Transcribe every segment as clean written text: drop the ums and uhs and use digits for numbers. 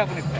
ಆಪುನಿತ್ತೆ.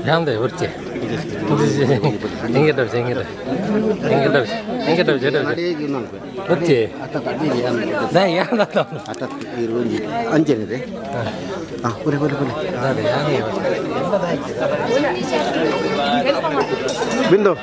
ಯಾಂದೆ ಒರ್ಚೆ ಹೆಂಗೆ ಡಬ್ಸ್ ಹೆಂಗೆ ಹೆಂಗೆ ಡಬ್ಸ್ ಹೆಂಗೆ ಡಬ್ಸ್ ಡಬ್ಸ್ ಒರ್ಚೆ ನಾ ಯಾಂದ ಅಂಚೆನಿದೆ ಹಾಂ ಪುರಿ ಪುರಿ ಪುರಿ ಬಿಂದು.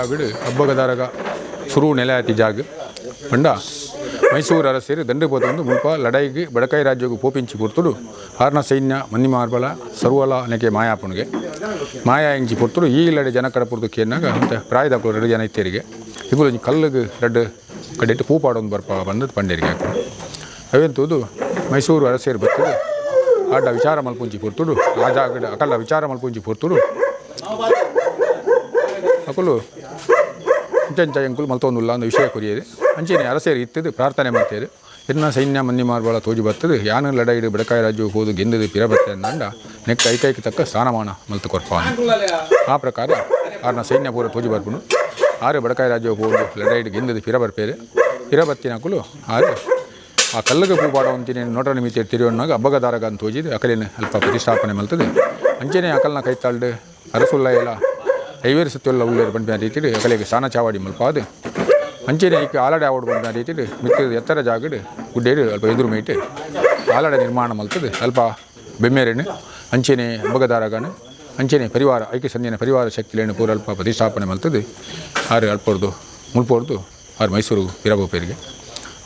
ಜಾಗಡು ಅಬ್ಬಗದಾರಗ ಸುರು ನೆಲೆ ಆತಿ ಜಾಗ ಪಂಡ ಮೈಸೂರು ಅರಸರು ದಂಡು ಪೋತೊಂದು ಮುಲ್ಪ ಲಡಾಯಿಗೆ ಬಡಕಾಯಿ ರಾಜ್ಯಕ್ಕೆ ಪೋಪಿಂಚಿ ಪೊರ್ತುಡು ಆರ್ನ ಸೈನ್ಯ ಮಂದಿ ಮಾರ್ಬಲ ಸರ್ವಲ ನೆಕೆ ಮಾಯಾಪುಣಿಗೆ ಮಾಯಾ ಇಂಚಿ ಪೊರ್ತುಡು ಈ ಲಡೆ ಜನ ಕಡ ಪೊರ್ತು ಕೇನಾಗ ಅಂತ ಪ್ರಾಯದಾಕುಲು ರಡ್ಡು ಜನ ಇತ್ತೇರಿಗೆ ಇಬ್ಬರು ಒಂಜಿ ಕಲ್ಲುಗ್ ರಡ್ಡು ಕಡೆಟ್ಟು ಪೂಪಾಡೊಂದು ಬರ್ಪ ಬಂದದ್ದು ಪಂಡೇರಿಗೆ ಹಾಕೊಂಡು ಅವೆಂತೂದು ಮೈಸೂರು ಅರಸೇರು ಬರ್ತದೆ ಆಡ ವಿಚಾರ ಮಲ್ಪುಂಚಿ ಪೊರ್ತುಡು ಆ ಜಾಗಡ್ ಅಕಲ್ಲ ವಿಚಾರ ಮಲ್ಪುಂಚಿ ಪೊರ್ತುಡು ಅಕುಲು ಇಂಚ ಎಂಕುಲು ಮಲ್ತೊಂದುಲ್ಲ ಅಂದು ವಿಷಯ ಕೊರಿಯೇರು ಅಂಚೆನೆ ಅರಸೇರು ಇತ್ತದು ಪ್ರಾರ್ಥನೆ ಮಾಡ್ತೇರು ಎನ್ನ ಸೈನ್ಯ ಮಂದಿ ಮಾರ್ಬಳ ತೋಜಿ ಬರ್ತದೆ ಯಾನು ಲಡಾಯಿಡು ಬಡಕಾಯಿ ರಾಜ್ಯ ಹೋದು ಗೆಂದದು ಪಿರ ಬತ್ತೆ ಅಂದಂಡ ನೆಕ್ಕ ಐಕೈಕ ತಕ್ಕ ಸ್ಥಾನಮಾನ ಮಲ್ತು ಕೊರ್ಪ ಆ ಪ್ರಕಾರ ಆರ್ನ ಸೈನ್ಯ ಪೂರ ತೋಜಿ ಬರ್ಪುನು ಆರು ಬಡಕಾಯಿ ರಾಜ್ಯ ಹೋದು ಲಡಾಯಿಡು ಗೆಂದದು ಪಿರ ಬರ್ಪೇರು ಪಿರ ಬತ್ತಿನಕುಲು ಆರು ಆ ಕಲ್ಲಗೆ ಪೂ ಪಾಡುವಂತೀನಿ ನೋಟ ನಿಮಿತ್ತ ತಿರುವಣ್ಣಾಗ ಅಬ್ಬಗದಾರಗ ಅಂತ ತೋಜಿದು ಅಕಲಿನ ಅಲ್ಪ ಪ್ರತಿಷ್ಠಾಪನೆ ಮಲ್ತದೆ ಅಂಚೆನೆ ಅಕಲ್ನ ಕೈತಾಳ್ಡು ಅರಸುಲ್ಲ ಎಲ್ಲ ಐವೇರು ಸತ್ಯಲ್ಲ ಉಳ್ಳೇರು ಪನ್ಪಿನ ರೀತಿಡು ಅಕಲಿಗೆ ಸಾನ ಚಾವಾಡಿ ಮಲ್ಪಾದು ಅಂಚೆನೆ ಐಕ್ ಆಲಡೆ ಆವಡು ಪನ್ಪಿನ ರೀತಿಡು ಮಿಕ್ಕ ಎತ್ತರ ಜಾಗಡು ಗುಡ್ಡೇರು ಅಲ್ಪ ಎದುರು ಮೈಟ್ ಆಲಡೆ ನಿರ್ಮಾಣ ಮಲ್ತದೆ ಅಲ್ಪ ಬೆಮ್ಮೇರೇನು ಅಂಚೆನೆ ಅಬ್ಬಗದಾರಗನು ಅಂಚೆನೆ ಪರಿವಾರ ಐಕ್ಯ ಸಂಧಿನ ಪರಿವಾರ ಶಕ್ತಿಲೇನು ಪೂರ ಅಲ್ಪ ಪ್ರತಿಷ್ಠಾಪನೆ ಮಲ್ತದೆ ಆರು ಅಲ್ಪೊರ್ದು ಮುಲ್ಪೊರ್ದು ಆರು ಮೈಸೂರು ವೀರಗೋಪೇರಿಗೆ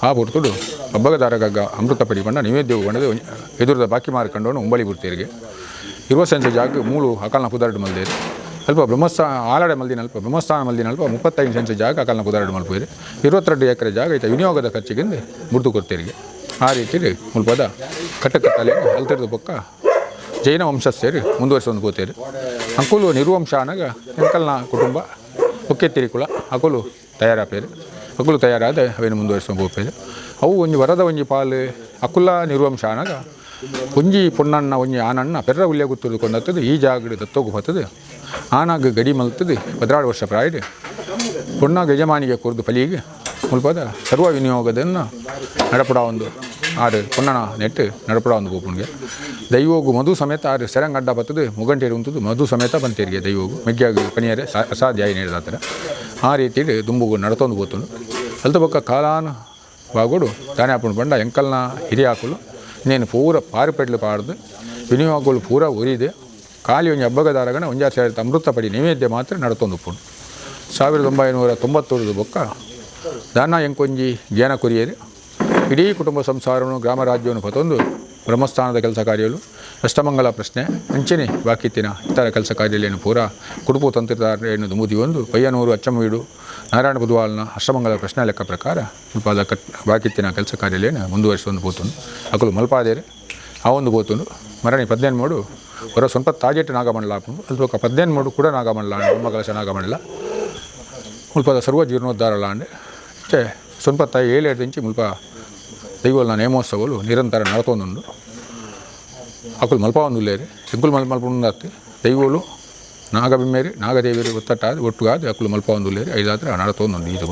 ಆ ಪೊರ್ತುಡು ಅಬ್ಬಗದಾರಗ ಅಮೃತ ಪಡಿ ಪಂಡ ನೈವೇದ್ಯವು ಬಣ್ಣದ ಎದುರದ ಬಾಕಿ ಮಾರ್ಕಂಡೋನು ಉಂಬಳಿ ಬುರ್ತೇರಿಗೆ ಇರುವ ಸೆನ್ಸ ಜಾಗ ಮೂಲು ಅಕಲ್ನ ಪುದಾರ್ಡು ಮಲ್ದೇರು ಅಲ್ಪ ಬ್ರಹ್ಮಸ್ಥಾನ ಆಲಡೆ ಮಲ್ದಿನ ಅಲ್ಪ ಬ್ರಹ್ಮಸ್ಥಾನ ಮಲ್ದಿನ ಅಲ್ಪ 35 ಸೆನ್ಸ ಜಾಗ ಅಕಲ್ನ ಪುದಾರ್ಡು ಮಲ್ಪೇರು 22 ಎಕರೆ ಜಾಗ ಐತ ವಿನಿಯೋಗದ ಖರ್ಚಿಗಿಂದ ಮುರ್ದು ಕೊಡ್ತೇರಿಗೆ. ಆ ರೀತಿ ಮುಲ್ಪದ ಕಟ್ಟಕಟ್ಟಲೆ ಅಲ್ತಿರ್ದು ಪಕ್ಕ ಜೈನ ವಂಶಸ್ಥರು ಮುಂದುವರಿಸೊಂದು ಪೋತೇರು. ಅಂಕುಲು ನಿರ್ವಂಶ ಅನಗ ಎಂಕಲ್ನ ಕುಟುಂಬ ಒಕ್ಕೆತ್ತಿರಿಕುಲ ಅಕುಲು ತಯಾರಾಪೇರು ಅಕುಲು ತಯಾರಾದ ಅವೇನು ಮುಂದುವರಿಸೊಂದು ಪೋಪೇರು. ಅವು ಒಂಜಿ ವರದ ಒಂಜಿ ಪಾಲು ಅಕುಲ ನಿರ್ವಂಶ ಅನಗ ಒಂಜಿ ಪೊಣ್ಣಣ್ಣ ಒಂಜಿ ಆನಣ್ಣ ಪೆರ್ರ ಉಲ್ಯ ಗುತ್ತುದು ಕೊಂಡತ್ತದು ಈ ಜಾಗಡು ದತ್ತೋಗು ಬರ್ತದೆ ಆನಾಗ ಗಡಿ ಮಲ್ತದೆ 16 ವರ್ಷ ಪ್ರಾಯಡು ಪೊಣ್ಣಾಗ ಯಜಮಾನಿಗೆ ಕೊರ್ದು ಪಲಿಗೆ ಮುಲ್ಪದ ಸರ್ವ ವಿನಿಯೋಗದನ್ನು ನಡಪಡ ಒಂದು ಆರು ಪೊಣ್ಣನ ನೆಟ್ಟು ನಡಪಡ ಒಂದು ಗೋಪುಣಿಗೆ ದೈವೋಗು ಮಧು ಸಮೇತ ಆರು ಸೆರಂಗಡ್ಡ ಬರ್ತದೆ ಮುಗಂಟೇರು ಉಂಟು ಮಧು ಸಮೇತ ಬಂತೇರಿಗೆ ದೈವೋಗು ಮೆಗ್ಯಾಗ ಪನಿಯರೆ ಅಸಾಧ್ಯ ನೀಡಿದಾತರ ಆ ರೀತಿ ದುಂಬುಗು ನಡತೊಂದು ಬೋತುಂಡು. ಅಲ್ತ ಬೊಕ್ಕ ಕಾಲಾನು ಬಾಗೋಡು ತಾನೇ ಅಪ್ಪಣ ಬಂಡ ಎಂಕಲ್ನ ಹಿರಿಯ ಹಾಕಲು ನೇನು ಪೂರ ಪಾರುಪೆಡ್ಲು ಪಾಡ್ದು ವಿನಿಯೋಗಗಳು ಪೂರ ಉರಿದೆ ಖಾಲಿ ಒಂಜಿ ಹಬ್ಬಗದಾರಗಣ ಒಂಜಾರು ಸೇರಿದ ಅಮೃತ ಪಡಿ ನೈವೇದ್ಯ ಮಾತ್ರ ನಡತೊಂದು ಉಪ್ಪುಂಡು. 1990 ಬೊಕ್ಕ ದಾನ ಎಂಕೊಂಜಿ ಜ್ಞಾನ ಕೊರಿಯೇರು ಇಡೀ ಕುಟುಂಬ ಸಂಸಾರವನ್ನು ಗ್ರಾಮ ರಾಜ್ಯವನ್ನು ಪತೊಂದು ಬ್ರಹ್ಮಸ್ಥಾನದ ಕೆಲಸ ಕಾರ್ಯಗಳು ಅಷ್ಟಮಂಗಲ ಪ್ರಶ್ನೆ ಅಂಚೆನೆ ಬಾಕಿತ್ತಿನ ಇತರ ಕೆಲಸ ಕಾರ್ಯಲೇನು ಪೂರ ಕುಡುಪು ತಂತ್ರದಾರರೇನು ದುಂಬುದಿ ಒಂದು ಪಯ್ಯನೂರು ಅಚ್ಚಮವೀಡು ನಾರಾಯಣ ಬುಧವಾಲ್ನ ಅಷ್ಟಮಂಗಲ ಪ್ರಶ್ನೆ ಲೆಕ್ಕ ಪ್ರಕಾರ ಮುಲ್ಪಾದ ಕಟ್ ಬಾಕಿತ್ತಿನ ಕೆಲಸ ಕಾರ್ಯಲೇನು ಮುಂದುವರಿಸೊಂದು ಪೋತುಂಡು. ಅಕುಲು ಮಲ್ಪಾದೇರು ಆ ಒಂದು ಪೋತುಂಡು. ಮರಣಿ 18 ಮೂಡು ಹೊರ ಸ್ವಂತ ತಾಜೆಟ್ಟು ನಾಗಮಂಡಲ ಆಪುಂಡು. ಅದು ಬೊಕ್ಕ 18 ಮೂಡು ಕೂಡ ನಾಗಮಂಡಲ ಬ್ರಹ್ಮಕಲಶ ನಾಗಮಂಡಲ ಮುಲ್ಪದ ಸರ್ವ ಜೀರ್ಣೋದ್ಧಾರ ಲಾಂಡ್ ಇತ್ತೆ ಸ್ವಂತ ತಾಯಿ 7 ಇಂಚಿ ಮುಲ್ಪ ದೈವಲ್ನ ನೇಮೋತ್ಸವಲು ನಿರಂತರ ನಡತೊಂದುಂಡು. ಅಕುಲು ಮಲ್ಪಾವೊಂದುಲ್ಲೇರು ಎಂಕುಲು ಮಲ್ಪುಂಡಾತ್ ದೈವೋಲು ನಾಗಬಿಮ್ಮೇರಿ ನಾಗದೇವಿಯರು ಒತ್ತಟ್ಟಾದ ಒಟ್ಟುಗಾದ ಅಕುಲು ಮಲ್ಪಾವೊಂದುಲ್ಲೇರು ಐದಾತ್ರ ನಡತೊಂದುಂಡು. ಇದು